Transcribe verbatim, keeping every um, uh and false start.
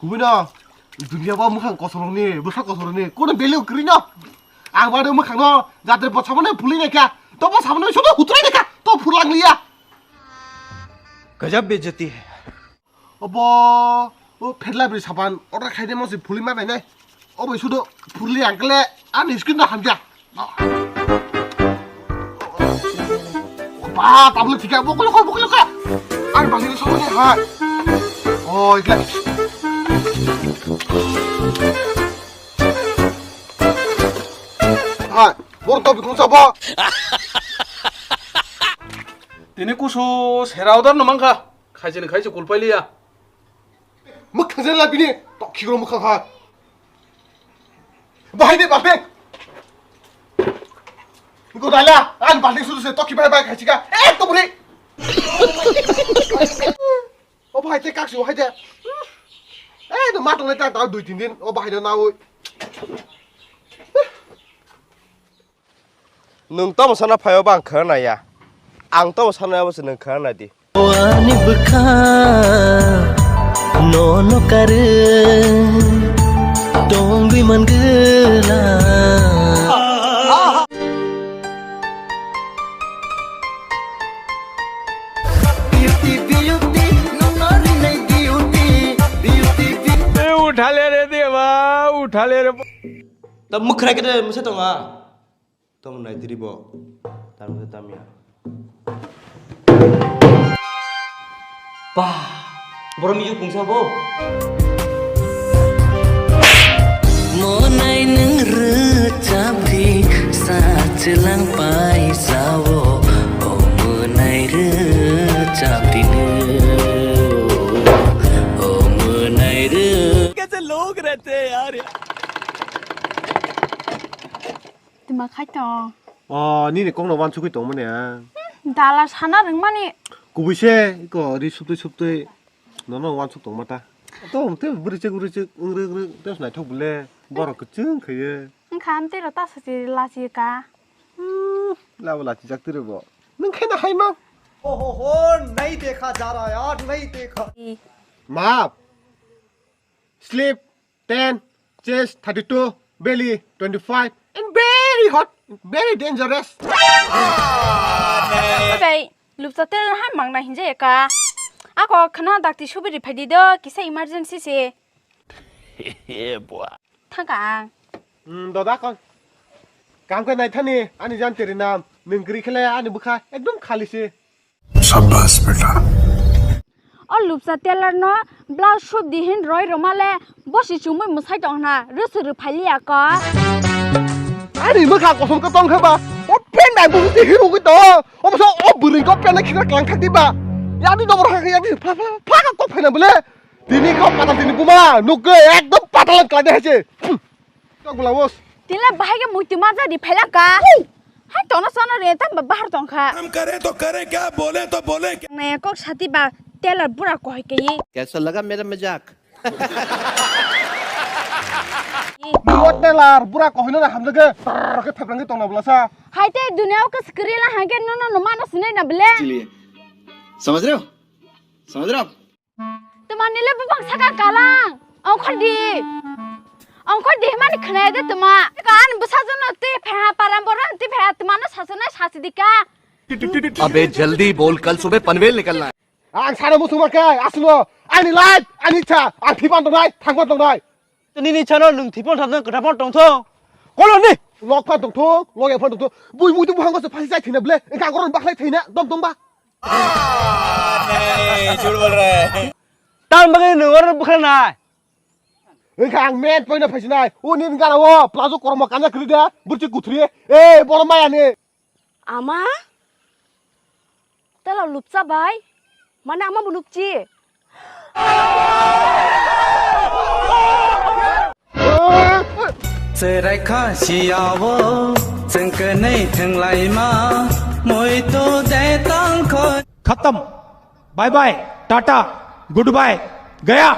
Buino, dunia bo mwkhang kosorokni, bwsa kosorokni, kono value kwrwi no. Ang bade mwkhang no, jatre bo samano phulwi naikha, to bo samano sudo hutrai naikha, to phurlang liya. Gajab bejati hai. Obo, o pherla bri sapan, order khaide mo se phulwi ma nainai. Obo sudo phulwi angkle, ani skin no hamja. Ba, tablo thika, bokolo ko, bokolo ko. Ar bali ni somo hai. Oh, ikla. Hai, bor to bikung sabo. Tini kusu serao dar no mangkha. Khaijini khaisi kulpailiya. Mwkhang jela bini, to khigro mwkhang ha. Bahai de, bahai. Go dala, an bahai sudu se toki bai bai khai chika. Eh, to buri. O bahai te kaksi bahai de. Eh, no matang le ta dui tin din. O bahai no nawi. Nwng tamo sana phaio ba ang khwna naiya. Ang tamo sana abo se nwng khwna nai di. Ani bwkha nono karwi tongwi mangwla. Beauty, beauty, nono rinai beauty, beauty, beauty. ए उठाले रे देवा, उठाले रे। Tab mwkhrai kede mwsa tonga. Tamo naitiri bo. Tamo khe tamya. Bah, borom yuk bungsa bo. Monai nung rwchapdi sa chwlang pai sao. O monai rwchapdi nung. O monai rw- कैसे लोग रहते हैं यार। Tuma khai tong. O, nini kokno wansugwi tongmani ang. Hmm, dala sana rwngmani. Kubui se, iko ri suptwi suptwi nono wansuk tongma ta. To, te bwrwichwk bwrwichwk, wngrwk wngrwk, te naithok bole, borok kwchwng khaiye. Wngkha, amtwi rw ta sachi lachi ka. Hmm, labo lachijak twi rw bo. Nwng khe na hai ma? ओहो हो, नहीं देखा जा रहा यार, नहीं देखा। Maap. Sleep ten, chest thirty-two, belly twenty-five, and very hot, very dangerous. Bai, lupsa tel ha mangna hinja eka. Ako khna dakti subiri phaidi do, kisa emergency se. Thangka ang. Hmm, doda kon. Kam khe naithani, ani jan teri nam, nwng gri khele ani bwkha ekdom khali se. Shabash beta. O lupsa tailor no blouse sup di hin roi rwma le bosi chumui mwsai tong hna rwswk rwphai liya ko. Ani mwkha kosom khe tong khe ba o pen bai bung si hirugwi to. O bwsa o bwrwi ko pen khikra klang thak di ba. Yani dobor ha yani pha pha pha ka kok phaina bole. Tini ko pata tini buma nukge ekdom pata lang klai de haje. Kok bula bos. Tila bahai ke muitu maja di phaila ka. Hai tono sono re tam bahar tong kha. हम करें तो करें क्या, बोले तो बोले क्या? Ne kok sati ba tailor bura koi ke ye. कैसा लगा मेरा मजाक? Bura tailor bura koi na hamjage. Tar ke thaplang ke tong na bula sa. Hai te dunia o ke skri la hangke no no no mano sinai na bele. इसीलिए समझ रहे हो? समझ रहे हो आप? Tuma nile bubang saka kalang. Ongkhor di. Ongkhor di himani khwnai de tuma. Kan bwsa jono twi pha param boran twi pha tuma no sasana sasi dika. अबे जल्दी बोल, कल सुबह पनवेल निकलना है। Ang sana musu ma kai asno ani life ani cha ang thipan tongnai thangpan tongnai. Nini chano nung thipon thang kwthapon tongthong. Koloni. Lok phan tongthong, lok ya phan tongthong. Bui bui tu buhang ko se phasi chai thina ble. Engka koron bakhlai thina dom dom ba. नहीं, झूठ बोल रहा है। Tam bagwi nwng oro bwkha nai. Wngkha ang men poina phaisinai. O nini gana o plazo kormo kanya kwrwi da. Burchi kuthri. Ei, bono maya ni. Ama? Tela lupcha bai. Mane ama bo nukchi. Chwrai kha siyao chwng kwnwi thwnglaima, moi to de tang kho. खत्म। Bye bye, tata, goodbye, गया।